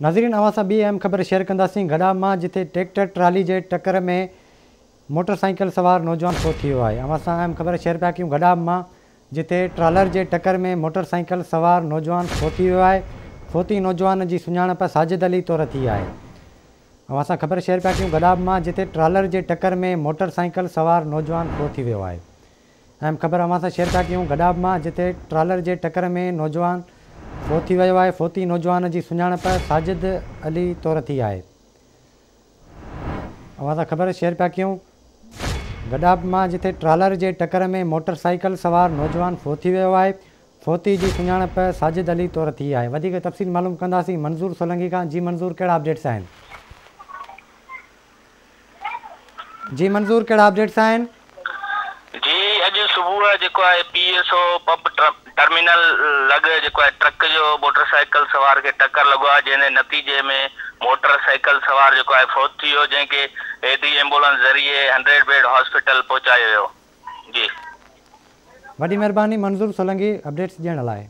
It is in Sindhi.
ناظرين اوهان سان ٻي اهم خبر شيئر ڪنداسين گڏاپ مان جتي ٽريڪٽر ٽرالي جي ٽڪر ۾ موٽر سائيڪل سوار نوجوان فوت ٿي ويو آهي اوهان سان اهم خبر شيئر پيا ڪيون گڏاپ مان جتي ٽرالر جي ٽڪر ۾ موٽر سائيڪل سوار نوجوان فوت ٿي ويو آهي فوتي نوجوان جي سڃاڻپ ساجد علي طور ٿي آهي اوهان سان خبر شيئر پيا ڪيون گڏاپ مان جتي ٽرالر جي ٽڪر ۾ موٽر سائيڪل سوار نوجوان فوت ٿي ويو آهي اهم خبر اوهان سان شيئر پيا ڪيون گڏاپ مان جتي ٽرالر جي ٽڪر ۾ نوجوان فوت ٿي ويو آهي فوتي نوجوان جي سڃاڻپ ساجد علي طور ٿي آهي اوهان سان خبر شيئر پيا ڪيون گڏاپ مان جتي ٽرالر جي ٽڪر ۾ موٽر سائيڪل سوار نوجوان فوت ٿي ويو آهي فوتي جي سڃاڻپ ساجد علي طور ٿي آهي وڌيڪ تفصيل معلوم ڪنداسين منظور سولنگي کان جي منظور ڪهڙا اپڊيٽس آهن. جي منظور ڪهڙا اپڊيٽس آهن. جي اڄ صبح جيڪو آهي P S O pump terminal لڳ جيڪو آهي ٽرڪ جو موٽر سائيڪل سوار کي ٽڪر لڳو آهي جنهن جي نتيجي ۾ موٽر سائيڪل سوار جيڪو آهي فوت ٿي ويو جنهن کي ايڌي ايمبولنس ذريعي هنڊريڊ بيڊ هاسپيٽل پهچايو ويو جي. وڏي مهرباني منظور سولنگي اپڊيٽس ڏيڻ لاء.